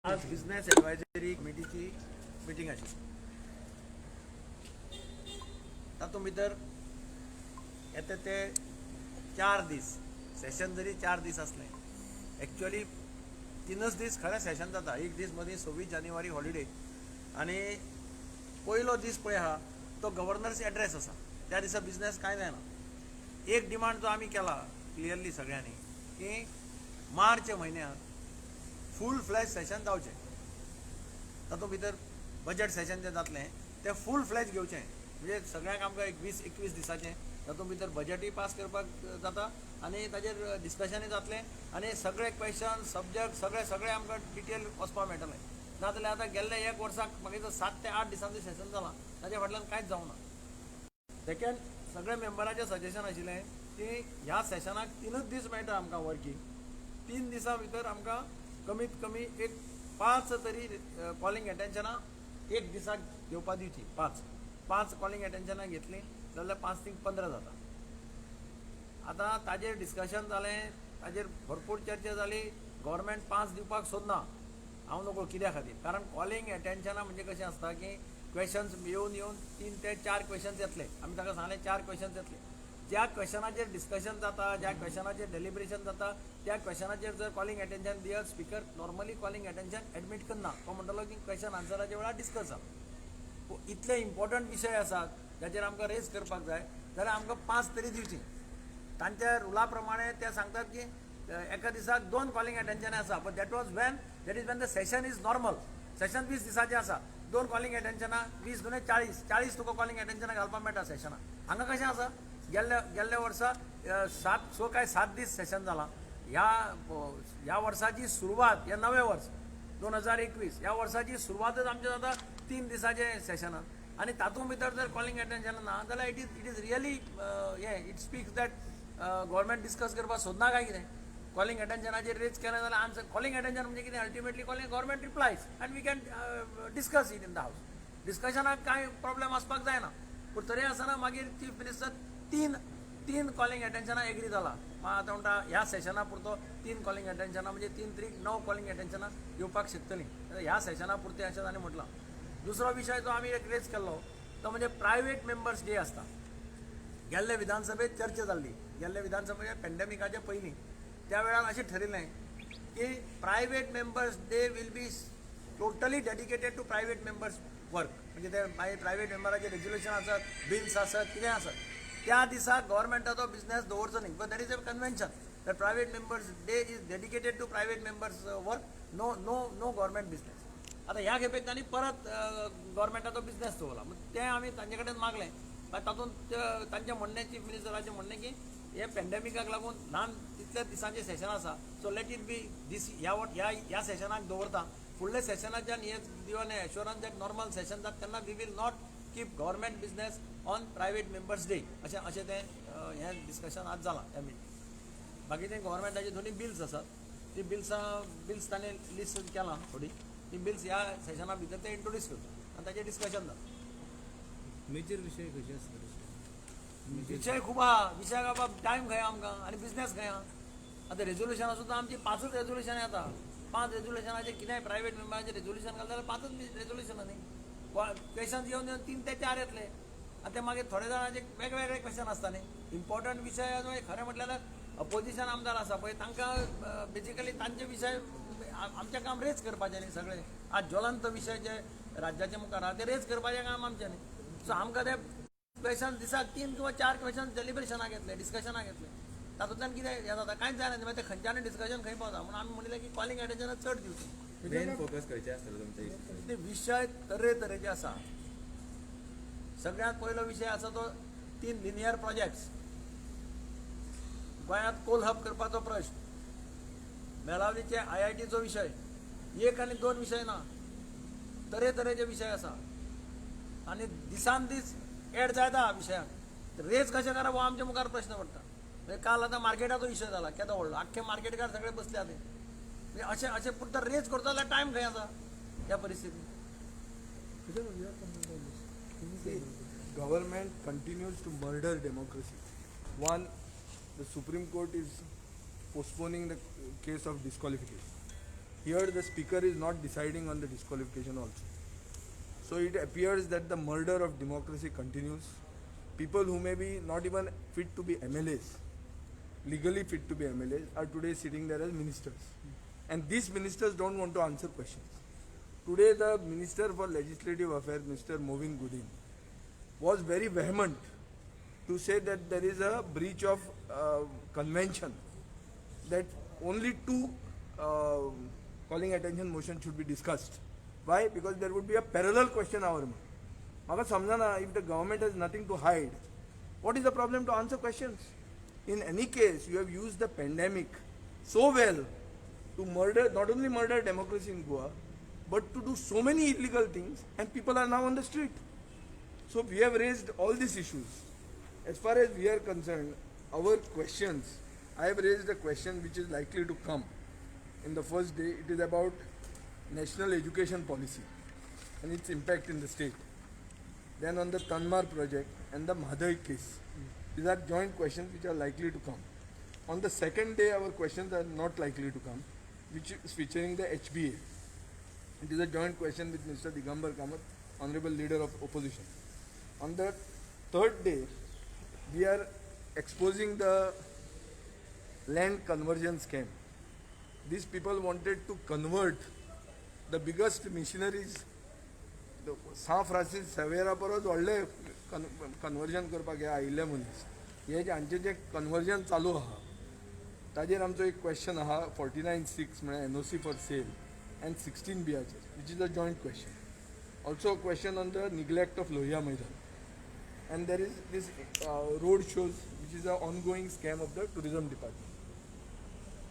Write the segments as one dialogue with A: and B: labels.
A: आज business advisory कमिटीची meeting आशिल्ली. तातूंत भितर येता ते 4 दीस सेशन जरी 4 दीस आसले, एक्चुअली 3च दीस खरें सेशन जाता. एक दीस मदीं 26 जानेवारी हॉलिडे आनी पयलो दीस पळय आहा तो गव्हर्नर्स एड्रेस आसा. त्या दिसा बिझनेस कांय जायना. एक डिमांड जो आमी केला क्लियरली सगळ्यांनी की मार्च म्हयन्यात फूल फ्लॅज सेशन जावचें. तातूंत भितर बजेट सेशन जें जातलें तें फूल फ्लॅज घेवचें, म्हणजे सगळ्यांक आमकां एक 20-21 दिसाचें, तातूंत भितर बजेटूय पास करपाक जाता आनी ताजेर डिस्कशनूय जातलें आनी सगळे क्वेश्चन, सब्जॅक्ट, सगळे सगळे आमकां डिटेल वचपाक मेळटलें. नाजाल्यार आतां गेल्ले एक वर्साक म्हाका 7 ते 8 दिसांचें सेशन जालां, ताच्या फाटल्यान कांयच जावना. सेकंड, सगळे मेंबराचें सजेशन आशिल्लें की ह्या सेशनाक 3च दीस मेळटा आमकां वर्कींग. 3 दिसां भितर आमकां कमीत कमी एक पांच तरी कॉलिंग एटेन्शनां एक दिसाक घेवपा दिवची. पांच पांच कॉलिंग एटेन्शनां घेतलीं जाल्यार पांच तीन 15 जाता. आतां ताजेर डिस्कशन जालें, ताजेर भरपूर चर्चा जाली. गव्हर्मेंट पांच दिवपाक सोदना. हांव नकळो कित्या खातीर, कारण कॉलिंग एटेन्शनां म्हणजे कशें आसता की क्वेश्चन्स येवन येवन तीन ते चार क्वेश्चन्स येतले. आमी ताका सांगलें, चार क्वेश्चन्स येतले. ज्या क्वेश्चनाचेर डिस्कशन जाता, ज्या क्वेश्चनाचेर डेलिब्रेशन जाता, त्या क्वेश्चनाचेर जर कॉलिंग एटेन्शन दियत, speaker normally calling attention admit करना. तो म्हणटलो की क्वेश्चन आन्सराच्या वेळार डिस्कस जाता. इतले इम्पॉर्टंट विशय आसात जाचेर आमकां रेज करपाक जाय जाल्यार आमकां पांच तरी दिवची. तांच्या रुला प्रमाणे ते सांगतात की एका दिसाक दोन कॉलिंग एटेन्शन आसा, but that is when the session is normal. Session 20 दिसाचें आसा, दोन कॉलिंग एटेन्शनां 20 दुने 40. 40 तुका कॉलिंग एटेन्शनां घालपाक मेळटा सेशनाक. हांगा कशें आसा, गेल्ल्या गेल्ल्या वर्सा सात स काय 7 दीस सेशन जालां. ह्या ह्या वर्साची सुरवात, हे नवें वर्स 2021, ह्या वर्साची सुरवातच आमचें जाता 3 दिसाचें सेशनान आनी तातूंत भितर जर कॉलिंग एटेन्शन ना जाल्यार it is really हें, it speaks that government discuss करपाक सोदना काय कितें. कॉलिंग एटेन्शनाचेर रेज केलें जाल्यार आन्सर, कॉलिंग एटेन्शन म्हणजे कितें, ultimately calling government replies and we can discuss it in the house. डिस्कशनाक कांय प्रॉब्लेम आसपाक जायना, पूण तरी आसतना मागीर चीफ मिनिस्टर तीन तीन कॉलिंग एटेन्शनां एग्री जाला. आतां म्हणटा ह्या सेशना पुरतो तीन कॉलिंग एटेन्शनां, म्हणजे तीन त्रीक णव कॉलिंग एटेन्शनां येवपाक शकतलीं ह्या सेशना पुरतें, अशें ताणें म्हटलां. दुसरो विशय जो आमी एक रेज केल्लो तो म्हणजे प्रायवेट मेंबर्स डे आसता. गेल्ले विधानसभेत चर्चा जाल्ली, गेल्ले विधानसभेत पेंडेमिकाच्या पयलीं. त्या वेळार अशें ठरिल्लें की private members day will be totally dedicated to private members work, म्हणजे ते मागीर प्रायवेट मेंबराचे रेजोल्युशन आसत, बिल्स आसत, कितें आसत, त्या दिसा गव्हर्मेंटाचो बिझनेस दवरचो न्ही, because that is a convention the private members day is dedicated to private members work, no government business. आतां ह्या खेपेक तांणी परत गव्हर्मेंटाचो बिझनेस दवरला. तें आमी तांचे कडेन मागलें. मागीर तातूंत तांचें म्हणणें, चीफ मिनिस्टराचें म्हणणें की हे पेंडेमिकाक लागून ल्हान तितल्या दिसांचें सेशन आसा, so let it be this. ह्या ह्या ह्या सेशनाक दवरता, फुडल्या सेशनाच्यान हे दिवन एश्योरन्स that normal session जाता तेन्ना we will not keep government business on private members day, अशें अशें तें हें डिस्कशन आज जालां त्या मिटींग. बाकीचे गव्हर्मेंटाची दोनी बिल्स आसात, ती बिल्स ताणें लिस्ट केलां थोडी. ती बिल्स ह्या सेशना भितर ते इंट्रोड्यूस करता आनी ताचें डिस्कशन जाता.
B: मेजर विशय खंयचे आसतले?
A: विशय खूब आहा. विशयाक बाबा टायम खंय आमकां आनी बिझनेस खंय आहा? आतां रेजोल्युशनां सुद्दां आमची पांचूच रेजोल्युशन येता. पांच रेजोल्युशनाचेर कितेंय प्रायवेट मेंबराचें रेजोल्युशन घालता जाल्यार पांचूच रेजोल्युशनां न्ही, क्वेश्चन्स येवन येवन तीन ते चार येतले आनी ते मागीर थोडे जाणांचे वेगवेगळे क्वेश्चन आसता न्ही. इम्पॉर्टंट विशय खरें म्हटल्यार अपोजिशन आमदार आसा पळय, तांकां बेजिकली तांचे विशय आमचें काम रेज करपाचें न्ही. सगळे आज ज्वलंत विशय जे राज्याच्या मुखार आहा ते रेज करपाचें काम आमचें न्ही. सो आमकां ते क्वेश्चन दिसाक तीन किंवा चार क्वेश्चन डेलिब्रेशनाक येतले, डिस्कशनाक येतले. तातूंतल्यान कितें हें जाता? कांयच जायना. मागीर ते खंयच्यानूय डिस्कशन खंय पावता? म्हणून आमी म्हणलें की कॉलिंग एटेन्शनाक चड दिवचें.
C: मेन फोकस खंयचे आसतलो तुमच्या इश्यूज?
A: ते विशय तरेतरेचे आसा. सगळ्यांत पयलो विशय आसा तो तीन लिनियर प्रोजेक्ट्स, गोंयांत कोल हब करपाचो प्रश्न, मेळावलीचे आयआयटीचो विशय. एक आनी दोन विशय ना, तरेतरेचे विशय आसा आनी दिसान दीस एड जायता विशयाक. रेज कशें करप हो आमच्या मुखार प्रश्न पडटा. म्हणजे काल आतां मार्केटाचो विशय जाला केदो व्हडलो, आख्खे मार्केटकार सगळे बसले ते. म्हणजे अशें अशें पूण तर रेज करता जाल्यार टायम खंय आसा ह्या परिस्थितीत?
D: See, government continues to murder democracy. One, the Supreme Court is postponing the case of disqualification. Here the speaker is not deciding on the disqualification also. So it appears that the murder of democracy continues. People who may be not even fit to be MLAs, legally fit to be MLAs, are today sitting there as ministers. And these ministers don't want to answer questions. Today the Minister for Legislative Affairs, Mr. Mauvin Godinho, was very vehement to say that there is a breach of convention, that only two calling attention motion should be discussed. Why? Because there would be a parallel question hour. म्हाका समजना, if the government has nothing to hide, what is the problem to answer questions? In any case, you have used the pandemic so well to murder, not only murder democracy in Goa, but to do so many illegal things, and people are now on the street. So we have raised all these issues. As far as we are concerned, our questions, I have raised a question which is likely to come in the first day. It is about national education policy and its impact in the state. Then on the Tanmar project and the Mhadei case. These are joint questions which are likely to come. On the second day, our questions are not likely to come, which is featuring the HBA. It is a joint question with Mr. Digambar Kamath, Honorable Leader of Opposition. On the third day, we are exposing the land conversion scam. These people wanted to convert the biggest missionaries, San Francis सेवेरा परस व्हडलें conversion करपाक हे आयिल्ले मनीस. हे जे हांचें जें conversion चालू आहा ताजेर आमचो एक क्वेश्चन आहा, 49(6), म्हळ्यार NOC for sale, and 16 बीयाचेर, which is a joint question. Also question on the neglect of Lohia Maidan, and there is this road shows, which is a ongoing scam of the tourism department.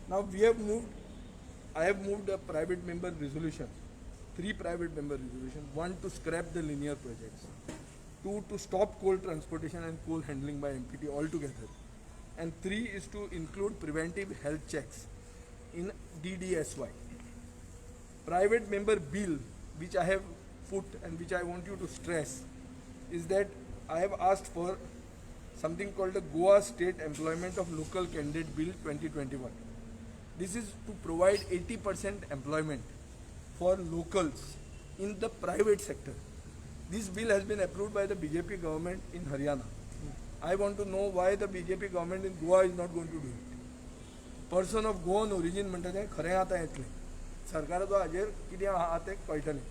D: Now we have moved, I have moved a private member resolution, three private member resolution. One, to scrap the linear projects. Two, to stop coal transportation and coal handling by MPT altogether. And three is to include preventive health checks in DDSY. Private member bill, which I have put and which I want you to stress, is that I have asked for something called the Goa State Employment of Local Candidate Bill 2021. This is to provide 80% employment for locals in the private sector. This bill has been approved by the BJP government in Haryana. I want to know why the BJP government in Goa is not going to do it. Person of Goan origin म्हणटा तें खरें आतां येतलें, सरकाराचो हाजेर कितें आहा तें कळटलें.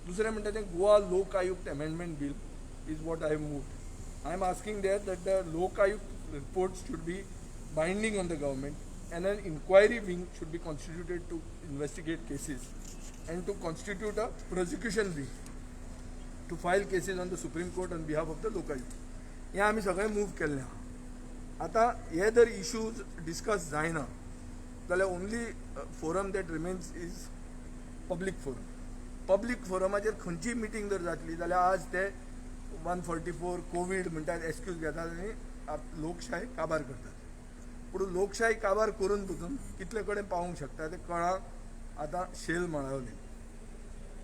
D: दुसरें म्हणटा तें Goa Lok Ayukta amendment bill is what I have moved. I am asking there that the Lok Ayukta reports should be binding on the government and an inquiry wing should be constituted to investigate cases and to constitute a prosecution wing to file cases on the Supreme Court on behalf of the Lok Ayukta. हें आमी सगळें move केल्लें आहा. आतां हे जर issues discuss जायना जाल्यार only forum that remains is public forum. Public फोरमाचेर खंयचीय मिटींग जर जातली जाल्यार आज ते 144 कोवीड म्हणटात, एक्सक्यूज घेतात आनी लोकशाय काबार करतात. पूण लोकशाय काबार करून पसून कितले कडेन पावूंक शकता तें कळां आतां शेल माळवलें.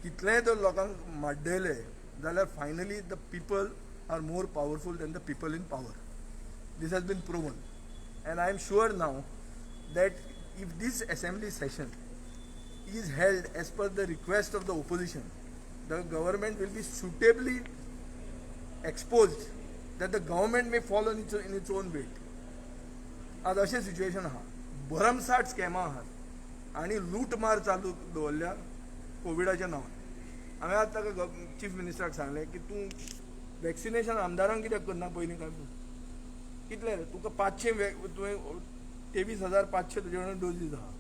D: कितलेय जर लोकांक माड्डयले जाल्यार finally the people are more powerful than the people in power. This has been proven, and I am sure now that if this assembly session is held as per the request of the opposition, the government will be suitably exposed that the government may fall in its own weight. आज अशें situation आहा, भरमसाठ स्कॅमां आहात आनी लूटमार चालू दवरल्या कोविडाच्या नांवान. हांवें आज ताका चीफ मिनिस्टराक सांगलें की तूं वॅक्सिनेशन आमदारांक कित्याक करना पयलीं काय? कितले रे तुका 500, तुवें 23,500 तुजे कडेन डोजीज आहा,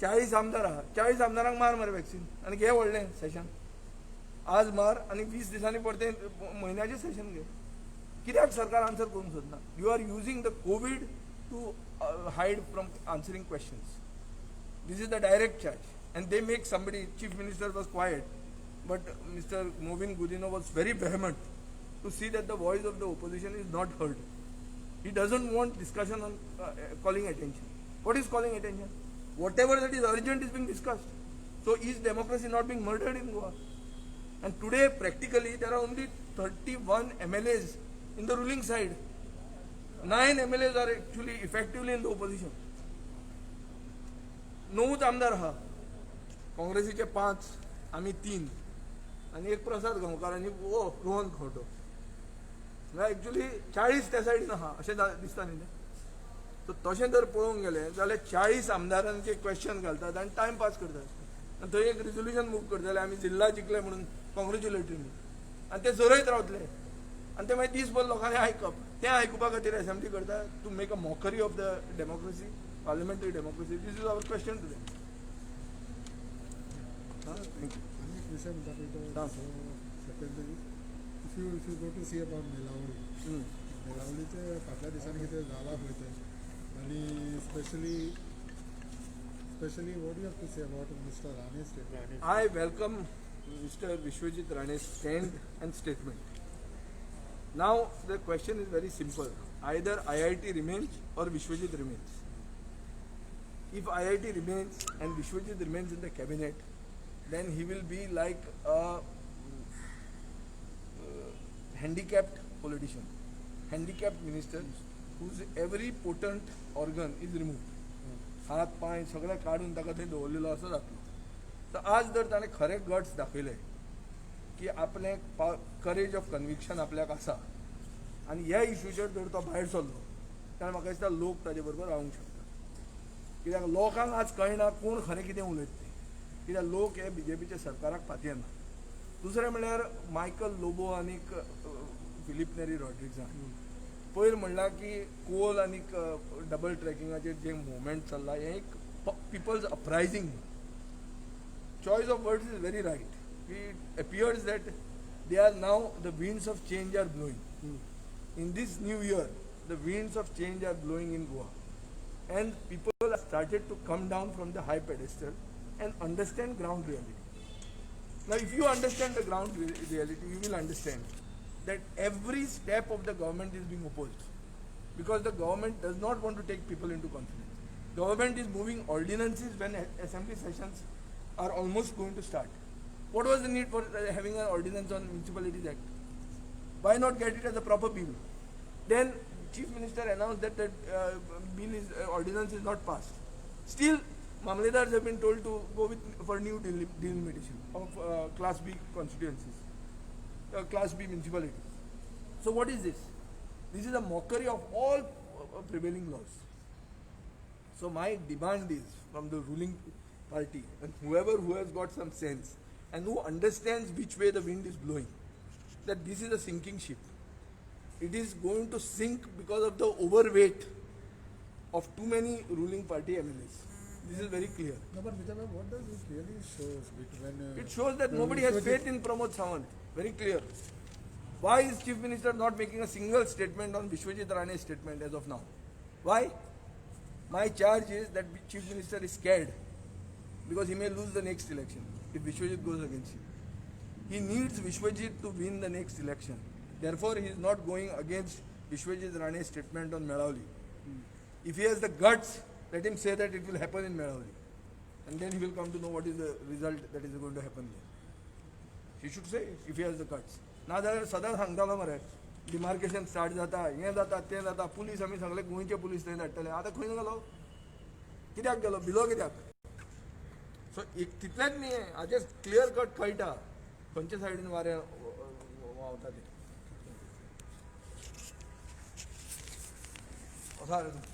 D: 40 आमदार आहा, 40 आमदारांक मार मरे वॅक्सिन आनी घे व्हडलें सेशन. आज मार आनी 20 दिसांनी परतें म्हयन्याचें सेशन घे. कित्याक सरकार आन्सर करूंक सोदना? You are using the Covid to hide from answering questions. This is the direct charge. And they make somebody, Chief Minister was quiet, but Mr. Mauvin Godinho was very vehement to see that the voice of the opposition is not heard. He doesn't want discussion on calling attention. What is calling attention? Whatever that is urgent is being discussed. So is democracy not being murdered in Goa? And today, practically, there are only 31 MLAs in the ruling side. 9 MLAs are actually effectively in the opposition. णवूच आमदार आहा, काँग्रेसीचे 5, आमी 3 आनी एक प्रसाद गांवकार आनी ओ रोहन खंवटो. म्हळ्यार actually 40 त्या सायडीन आहा अशें दिसता न्ही तें. सो तशें जर पळोवंक गेलें जाल्यार 40 आमदारांचे क्वेश्चन घालतात आनी टायम पास करतात आनी थंय एक रिजोल्युशन मूव करतले, आमी जिल्ला जिखले म्हणून कॉंग्रेच्युलेटरी म्हणून, आनी ते झरयत रावतले आनी ते मागीर दीसभर लोकांनी आयकप. तें आयकुपा खातीर असेंब्ली करता to make a mockery of the democracy, parliamentary democracy. This is our question to them. Thank you.
B: आनी एक विशय म्हणटा पळय
D: सांग.
B: तो secondary, if you go to see about Melauli, मेलावलीचे फाटल्या दिसांनी कितें जालां पळय तें, आनी specially what you have to say about Mister Rane statement?
D: I welcome Mr. Vishwajit Rane's stand and statement. Now the question is very simple. Either IIT remains or Vishwajit remains. If IIT remains and Vishwajit remains in the cabinet, then he will be like a handicapped politician, handicapped minister whose every potent organ is removed. हात पांय सगळे काडून ताका थंय दवरलेलो असो जातलो. तर आज जर ताणें खरे गट्स दाखयले की आपलें करेज ऑफ कन्विक्शन आपल्याक आसा आनी ह्या इशूचेर जर तो भायर सरलो जाल्यार म्हाका दिसता लोक ताजे बरोबर रावंक शकता. कित्याक लोकांक आज कळना कोण खरें कितें उलयता तें, कित्याक लोक हे बीजेपीच्या सरकाराक पातयेना. दुसरें म्हणल्यार मायकल लोबो आनीक फिलीप नेरी रॉड्रिग्जान पयर म्हणलां की कोल आनीक डबल ट्रॅकिंगाचेर जें मुवमेंट चल्लां हें एक people's uprising. Choice of words is very right. It appears that they are now, the winds of change are blowing. In this new year, the winds of change are blowing in Goa. And people have started to come down from the high pedestal and understand ground reality. Now, if you understand the ground reality, you will understand that every step of the government is being opposed because the government does not want to take people into confidence. Government is moving ordinances when assembly sessions are almost going to start. What was the need for having an ordinance on Municipalities Act? Why not get it as a proper bill? Then Chief Minister announced that that bill is ordinance is not passed. Still, Mamledars have been told to go with for new delimitation of Class B constituencies, Class B municipalities. So what is this? This is a mockery of all prevailing laws. So my demand is from the ruling party and whoever who has got some sense and who understands which way the wind is blowing, that this is a sinking ship. It is going to sink because of the overweight of too many ruling party MLAs. This is very clear.
B: No, but Vijay, what does it really shows when
D: It shows that nobody has faith in Pramod Sawant. Very clear. Why is Chief Minister not making a single statement on Vishwajit Rane's statement as of now? Why? My charge is that Chief Minister is scared because he may lose the next election if Vishwajit goes against him. He needs Vishwajit to win the next election. Therefore, he is not going against Vishwajit Rane's statement on Melauli. If he has the guts, let him say that it will happen in Melauli. And then he will come to know what is the result that is going to happen there. He should say if he has the guts. ना जाल्यार सदांच सांगतालो मरे demarcation start जाता, हें जाता, तें जाता, पुलीस आमी सगळे गोंयचे पुलीस थंय धाडटले. आतां खंय गेलो, कित्याक गेलो, भिलो कित्याक? सो एक तितलेंच न्ही, हाजें क्लियर कट कळटा खंयच्या सायडीन वारें व्हांवता तें. वसा रे तूं.